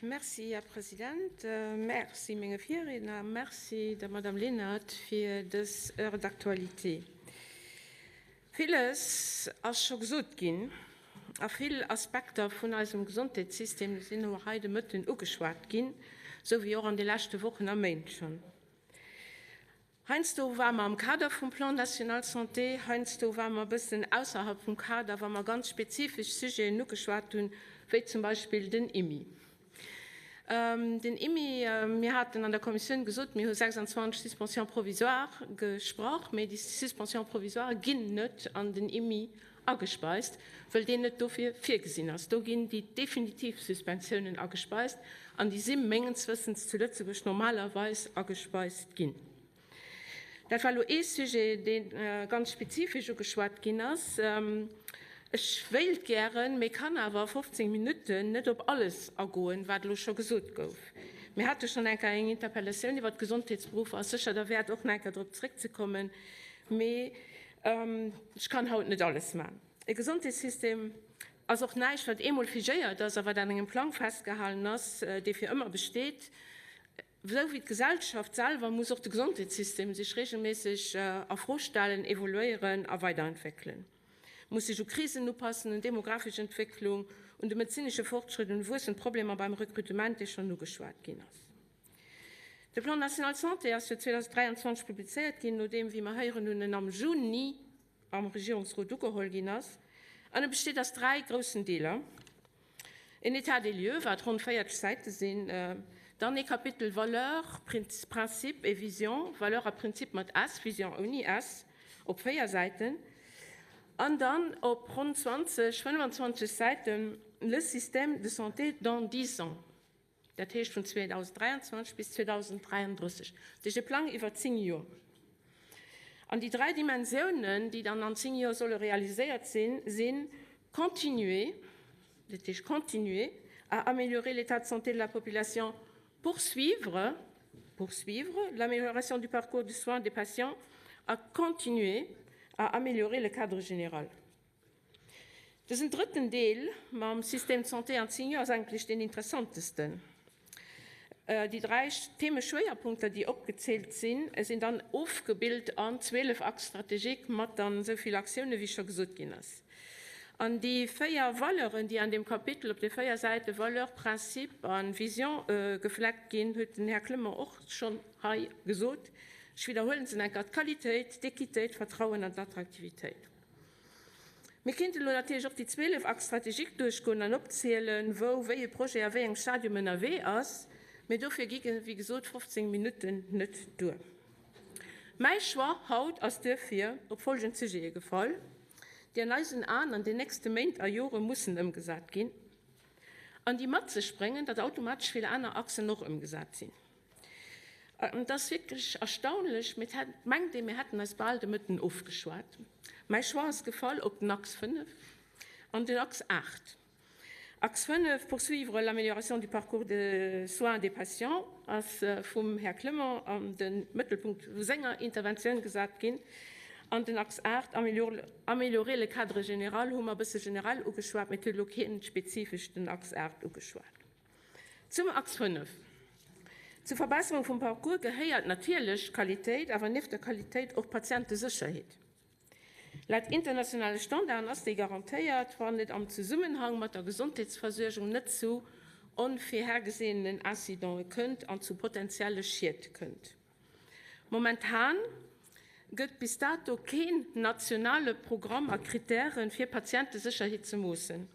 Merci, Här President. Merci menge Virriedner. Merci der Madame Lenert fir dës Heure d'actualité. Villes ass scho gesot ginn a vill Aspekter vun eisem Gesondheetssystem sinn och hei de Mëtten ugeschwat ginn, sou wéi och an de leschte Wochen a Méint schonn. Heiansdo ware mer am Kader vum Plan national santé, heiansdo ware mer e bëssen ausserhalb vum Kader, wa mer ganz spezifesch Sujeten ugeschwat hunn, wéi zum Beispill den IMI. Den IMI, mir haten an der Kommissioun gesot, mir hu 26 Suspensions provisoires gesprach, mee déi Suspensions provisoires ginn net an den IMI agespeist, wëll deen net dofir virgesinn ass. Do ginn déi definitiv Suspensiounen agespeist an déi si mengens Wëssens zu Lëtzebuerg normalerweis agespeist ginn. Dat war elo ee Sujet, dee ganz spezifesch ugeschwat ginn ass. Ech wéilt gären, mee kann awer a 15 Minutten net op alles agoen, wat elo scho gesot gouf. Mir hate schonn eng Kéier eng Interpellatioun iwwert d'Gesondheetsberuffer, ass sécher derwäert, och nach eng Kéier drop zréckzekommen, mee ech kann haut net alles maachen. E Gesondheetssystem ass och näischt, wat eemol figéiert ass a wat an engem Plang festgehalen ass, dee fir ëmmer besteet. Esou wéi d'Gesellschaft selwer muss och de Gesondheetssystem sech reegelméisseg a Fro stellen, evoluéieren a weiderentwéckelen, muss sech u Krisen upassen, un demografesch Entwécklung, un de medezinesche Fortschrëtt, un wuessend Problemer beim Rekrutement, dee schonn ugeschwat ginn ass. De Plan national santé ass jo 2023 publizéiert ginn, nodeem, wéi mer héieren hunn, en am Juni am Regierungsrot ugeholl ginn ass, an e besteet aus dräi groussen Deeler, en État des lieux, wat ronn 40 Säite sinn, dann ee Kapitel Valeurs, principes et visions, Valeurs a Prinzip mat s, Vision ouni s, op véier Säiten, an dann op ronn 20, 25 Säiten Le système de santé dans dix ans. Dat heescht vun 2023 bis 2033, dat heescht e Plang iwwer 10 Joer. An déi dräi Dimensiounen, déi dann an 10 Joer solle realiséiert sinn, sinn, continuer, dat heescht continuer à améliorer l'état de santé de la population, poursuivre, poursuivre l'amélioration du parcours de soins des patients a continuer à améliorer le cadre général. Dësen drëtten Deel mam Système de santé an 10 Joer ass eigentlech deen interessantesten. Déi dräi Themeschwéierpunkter, déi opgezielt sinn, sinn dann ofgebilt an 12 Axes stratégiques mat dann esou vill Aktiounen, wéi scho gesot ginn ass. An déi véier Valeuren, déi an deem Kapitel op de véier Säite Valeurs, Principes a Vision gefleckt ginn, huet den Här Clement och schonn hei gesot. Ech widderhuelen se enker, d'Qualitéit, d'Equitéit, d'Vertrauen an d'Attraktivitéit. Mir kéinten elo natierlech och déi 12 Axes stratégiques duerchgoen an opzielen, wou wéi e Projet a wéi engem Stadium ënnerwee ass, mee dofir gi wéi gesot 15 Minutten net duer. Mäi Choix haut ass duerfir op folgend Sujete gefall, déi an eisen Aen an den nächste Méint a Jore mussen ëmgesat ginn an déi mat sech bréngen, datt automatesch vill aner Achsen och ëmgesat sinn. Et ass wierklech erstaunlech, mee et mengt ee mir hätten eis bal de Mëtten ofgeschwat. Mäi Choix ass gefall op den Axe 5 an den Axe 8. Axe 5, Poursuivre l'amélioration du parcours de soins des patients, ass vum Här Clement an de Mëttelpunkt vu senger Interventioun gesat ginn. An den Axe 8, Améliorer le cadre général, hu mer e bësse generell ugeschwat, mee et huet elo keen spezifesch den Axe 8 ugeschwat. Zum Axe 5, Zur Verbesserung vum Parcours gehéiert natierlech d'Qualitéit, awer nieft der Qualitéit och d'Patientesécherheet. Laut internationale Standarden ass déi garantéiert, wann et am Zesummenhang mat der Gesondheetsversuergung net zu onvirhergesehenen Incidente kënnt an zu potenzielle Schied kënnt. Momentan gëtt bis dato keen nationale Programm a Krittären, fir Patientesécherheet ze moossen.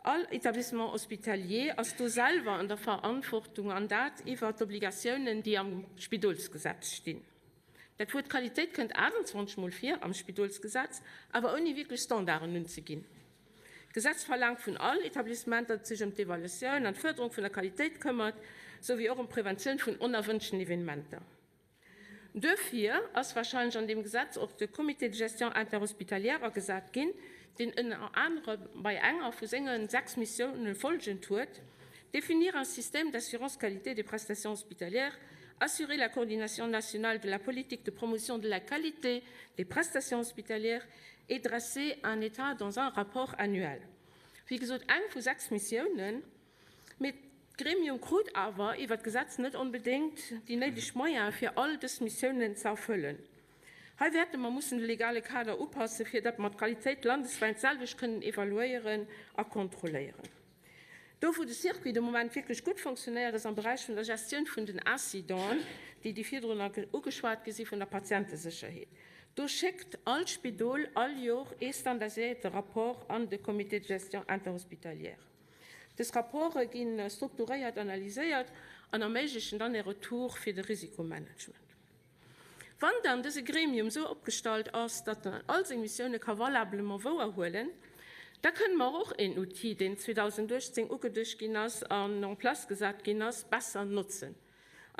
All Établissement hospitalier ass do selwer an der Verantwortung, an dat iwwert d'Obligatiounen, déi am Spidolsgesetz stinn. Dat Wuert Qualitéit kënnt 28 Mol vir am Spidolsgesetz, awer ouni wierklech Standarden unzeginn. D'Gesetz verlaangt vun all Etablissement, datt et sech ëm d'Evaluatioun an d'Fërderung vun der Qualitéit këmmert, souwéi och ëm d'Preventioun vun onerwënschten Evenementer. Duerfir ass wahrscheinlech an deem Gesetz och de Comité de gestion interhospitalière agesat ginn, deen ënner anerem bei enger vu senge sechs Missiounen folgend huet, Définir un système d'assurance qualité des prestations hospitalières, assurer la coordination nationale de la politique de promotion de la qualité des prestations hospitalières et dresser un état dans un rapport annuel. Wéi gesot, eng vu sechs Missiounen. Mee d'Gremium krut awer iwwer d'Gesetz net onbedéngt déi néideg Moyene fir all dës Missiounen ze erfëllen. Hei wäerte mer mussen de legale Kader upassen, fir datt mer d'Qualitéit landeswäit d'selwecht kënnen evaluéieren a kontrolléieren. Do, wou de Circuit de Moment wierklech gutt fonctionnéiert, ass am Beräich vun der Gestioun vun den Incidenten, déi déi virdrun ugeschwat gi si vun der Patientesécherheet. Do schéckt all Spidol all Jor ee standardiséierte Rapport an de Comité de gestion interhospitalière. Dës Rapporte gi strukturéiert analyséiert an erméiglechen dann ee Retour fir de Risikomanagement. Wann dann dëse Gremium esou opgestallt ass, datt en all seng Missioune ka valablement wouerhuelen, da kënne mer och een Outil, deen 2018 ugeduecht ginn ass an en place gesat ginn ass, besser notzen.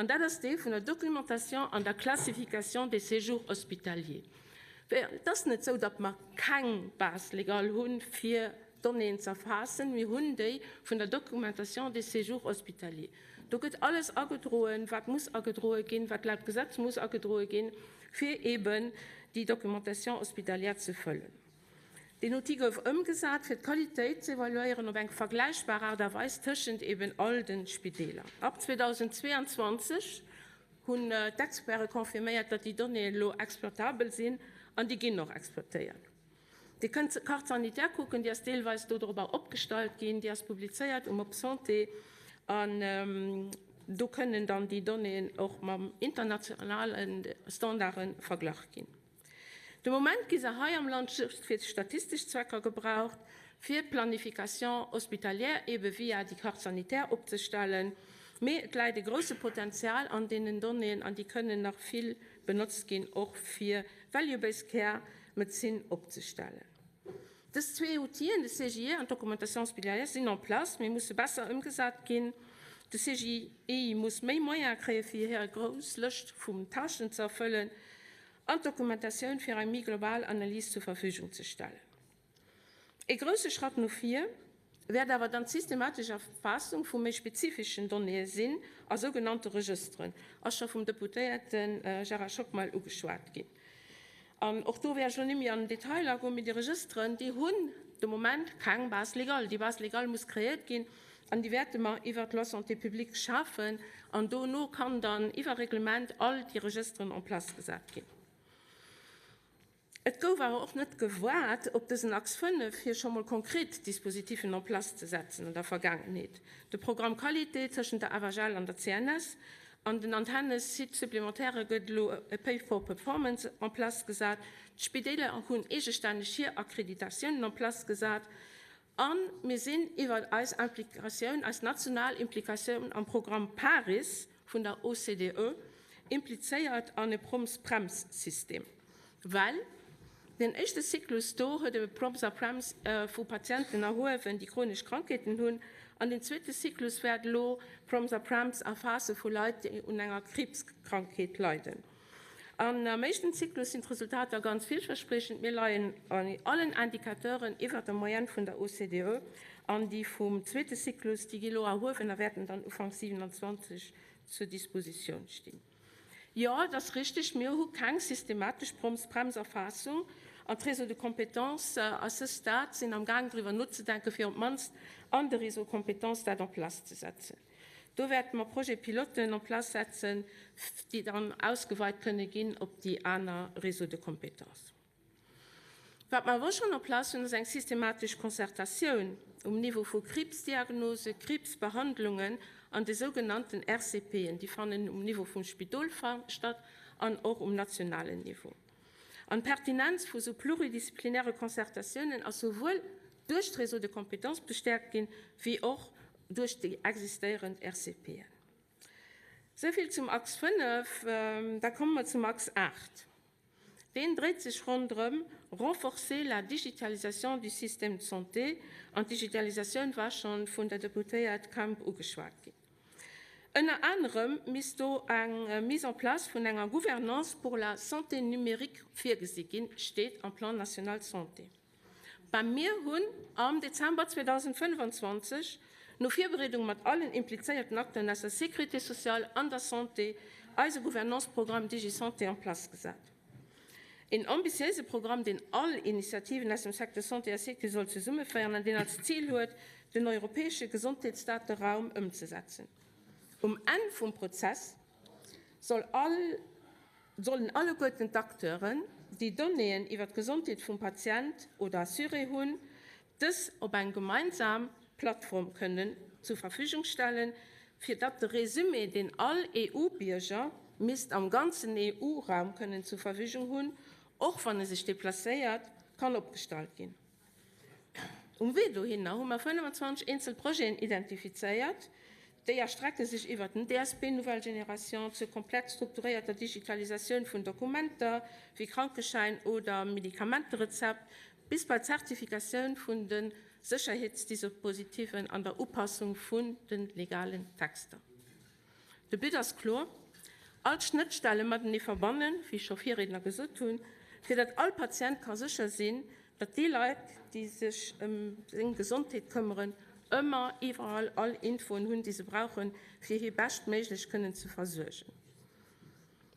An dat ass dee vun der Documentation an der Classification des séjours hospitaliers. Well et ass net esou, datt mer keng Base légale hunn, fir Donnéeën ze erfaassen. Mir hunn déi vun der Documentation des séjours hospitaliers. Do gëtt alles agedroen, wat muss agedroe ginn, wat laut Gesetz muss agedroe ginn, fir eeben déi Documentation hospitalière ze fëllen. Deen Outil gouf ëmgesat, fir d'Qualitéit ze evaluéieren op eng vergläichbar Aart a Weis tëschent eeben all de Spideeler. Ab 2022 hunn d'Experte confirméiert, datt déi Donnéeën elo exploitabel sinn an déi ginn och exploitéiert. Dir kënnt d'Carte sanitaire kucken, déi ass deelweis dodrober opgestallt ginn, déi ass publizéiert um opSanté an do kënnen dann déi Donnéeën och mam internationale Standarde verglach ginn. De Moment gi se hei am Land just fir statistesch Zwecker gebraucht, fir d'Planification hospitalière eebe via déi Carte sanitaire opzestellen, mee et läit e grousse Potenzial an deenen Donnéeën an déi kënnen nach vill benotzt ginn, och fir Value-based care Medezin opzestellen. Dës zwee Outiller, de CGI an d'Documentation hospitalière, sinn en place, mee musse besser ëmgesat ginn. De CGI muss méi Moyene kréie fir hir grouss Lëscht vun Tâchen ze erfëllen an d'Dokumentatioun fir eng méi global Analys zur Verfügung ze stellen. Ee grousse Schratt no vir wäert awer dann d'systematesch Erfaassung vu méi spezifeschen Donnéeë sinn a sougenannte Regësteren, ass scho vum Deputéierte Gérard Schockmel ugeschwat ginn. An och do wäert ech elo net méi an den Detail agoen, mee déi Regësteren, déi hunn de Moment keng Base légale. Déi Base légale muss kreéiert ginn an déi wäerte mer iwwert d'Loi Santé publique schafen an dono kann dann iwwer Reglement all déi Regësteren en place gesat ginn. Et gouf awer och net gewaart op dësen Axe 5, fir scho mol konkret Dispositifen en place ze setzen an der Vergaangenheet. De Programme Qualité tëschent der FHL an der CNS an den Antennes-Site supplémentaire gëtt elo e Pay for performance en place gesat. D'Spideeler hunn eegestänneg hir Akkreditatiounen en place gesat a mir sinn iwwer eis Implikatioun, eis national Implikatioun am Programm PARIS vun der OCDE implizéiert an e Proms-Prems-System. Well den éischte Zyklus do huet ebe Proms a Prems vu Patienten erhuewen, déi chronesch Krankheeten hunn, an den zweete Zyklus wäert elo Proms a Prems erfaasse vu Leit, déi un enger Kriibskrankheet leiden. An am éischten Zyklus sinn d'Resultater ganz villverspriechend, Mir leien an allen Indicateuren iwwert der Moyenne vun der OCDE, an déi vum zweete Zyklus, déi gi elo erhuewen a wäerten dann Ufank 27 zur Dispositioun stinn. Jo, et ass richtig, mir hu keng systematesch Bremserfassung an d'Réseaux de compétences à ce stade sinn amgaang driwwer nozedenken, fir op d'mannst an de Réseaux de compétences dat en place ze setzen. Do wäerte mer Projet-piloten en place setzen, déi dann ausgeweit kënne ginn op déi aner Réseaux de compétences. Wat mer awer och schonn en place hunn, ass eng systematesch Concertatioun um Niveau vu Kriibsdiagnose, Kriibsbehandlungen an de sougenannten RCPen. Déi fannen um Niveau vum Spidol statt an och um nationalen Niveau. An d'Pertinenz vu sou pluridisziplinäre Concertatiounen ass souwuel duerch d'Réseaux de compétences bestäerkt ginn, wéi och duerch déi existéierend RCPen. Esou vill zum Axe 5. Da komme mer zum Axe 8. Deen dréit sech ronderëm renforcer la digitalisation du système de santé, an d'Digitalisatioun war scho vun der Deputéiert Kemp ugeschwat ginn. Ënner anerem misst do eng Mise en place vun enger Gouvernance pour la santé numérique virgesi ginn, steet am Plan national santé. Bah, mir hunn am Dezember 2025, no Virbereedung mat allen implizéierten Acteuren aus der Sécurité sociale an der Santé, eise Gouvernance-Programm DigiSanté en place gesat. Een ambitiéise Programm, deen all Initiativen aus dem Secteur Santé a Sécu soll zesummeféieren an deen als Zil huet, den europäesche Gesondheetsdateraum ëmzesetzen. Um Enn vum Prozess soll all, sollen alleguerten d'Acteuren, déi Donnéeën iwwer d'Gesondheet vum Patient oder Assuré hunn, dës op eng gemeinsam Plattform kënnen zur Verfügung stellen, fir datt de Resumé, deen all EU-Bierger misst am ganzen EU-Raum kënnen zur Verfügung hunn, och wann e sech deplacéiert, kann opgestallt ginn. Um Wee dohinner hu mer 25 eenzel Projeten identifizéiert. Déi erstrecke sech iwwert den DSP Nouvelle Génération zur komplett strukturéierter Digitalisatioun vun Dokumenter wéi Krankeschäin oder Medikamenterezept bis bei d'Zertifikatioun vun de Sécherheetsdispositiven an der Upassung vun de legalen Texter. De But ass kloer, all d'Schnëttstelle matenee verbannen, wéi scho Virriedner gesot hunn, fir datt all Patient ka sécher sinn, datt déi Leit, déi sech ëm seng Gesondheet këmmeren, ëmmer iwwerall all Infoen hunn, déi se brauchen, fir hie beschtméiglech kënnen ze versuergen.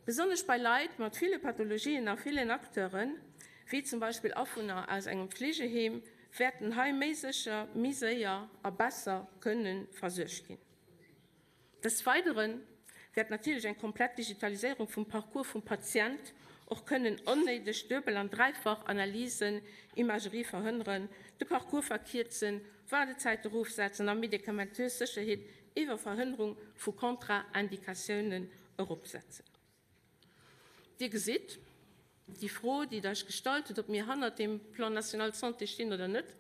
Besonnesch bei Leit mat ville Pathologien a villen Acteuren, wéi zum Beispill Awunner aus engem Fleegeheem, wäerten hei méi sécher, méi séier a besser kënne versuergt ginn. Des Weidere wäert natierlech eng komplett Digitaliséierung vum Parcours vum Patient och kënnen onnéideg duebel an dräifach Analysen, Imagerie verhënneren, de Parcours verkierzen, Waardezäite rofsetzen a medikamentös Sécherheet iwwer Verhënnerung vu Kontraindikatiounen eropsetzen. Dir gesitt, déi Fro, déi Der Iech gestallt hutt, ob mir hannert deem Plan national santé stinn oder net,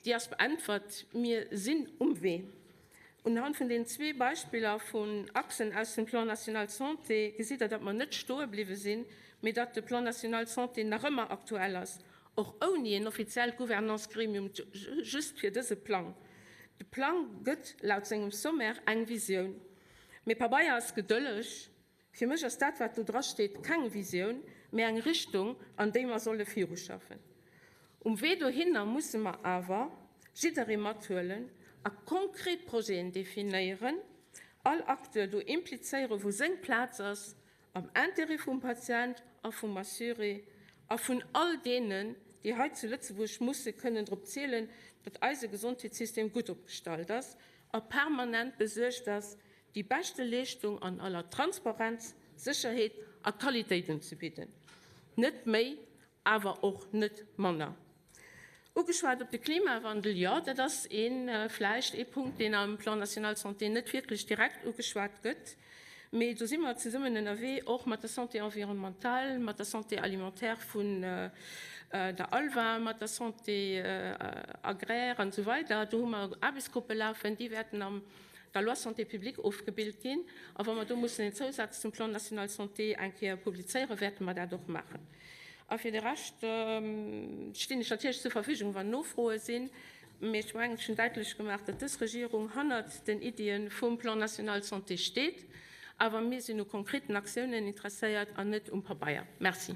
déi ass beäntwert. Mir sinn um Wee. Unhand vun deenen zwee Beispiller vun Achsen aus dem Plan national santé gesitt Der, datt mer net stoe bliwwe sinn, mee datt de Plan national santé nach ëmmer aktuell ass, och ouni en offiziellt Gouvernance-Gremium just fir dëse Plang. De Plang gëtt laut sengem Sommaire eng Visioun. Mee Pabeier ass gedëlleg. Fir mech ass dat, wat do dra steet, keng Visioun, mee eng Richtung, an déi mer solle viruschaffen. Um Wee dohinner musse mer awer jidderee mathuelen a konkret Projeten definéieren, all Acteur do implizéieren, wou seng Plaz ass, am Intérêt vum Patient a vum Assuré a vun all deenen, déi hei zu Lëtzebuerg musse kënnen drop zielen, datt eise Gesondheetssystem gutt opgestallt ass a permanent besuergt ass, déi beschte Leeschtung an aller Transparenz, Sécherheet a Qualitéit unzebidden. Net méi, awer och net manner. Ugeschwat op de Klimawandel, jo, dat ass ee vläicht ee Punkt, deen am Plan national santé net wierklech direkt ugeschwat gëtt, mee do si mer zesummen ënnerwee, och mat der Santé environnementale, mat der Santé alimentaire vun der ALVA, mat der Santé agraire an esou weider. Do hu mer Aarbechtsgruppe lafen, déi wäerten am der Loi Santé publique ofgebilt ginn. A wa mer do mussen en Zousaz zum Plan national santé eng Kéier publizéieren, wäerte mer dat och maachen. A fir de Rescht stinn ech natierlech zur Verfügung, wann Nofroe sinn. Mee ech mengen, ech hunn däitlech gemaach, datt dës Regierung hannert den Iddie vum Plan national santé steet. Awer mir sinn u konkreten Aktiounen interesséiert an net um Pabeier. Merci.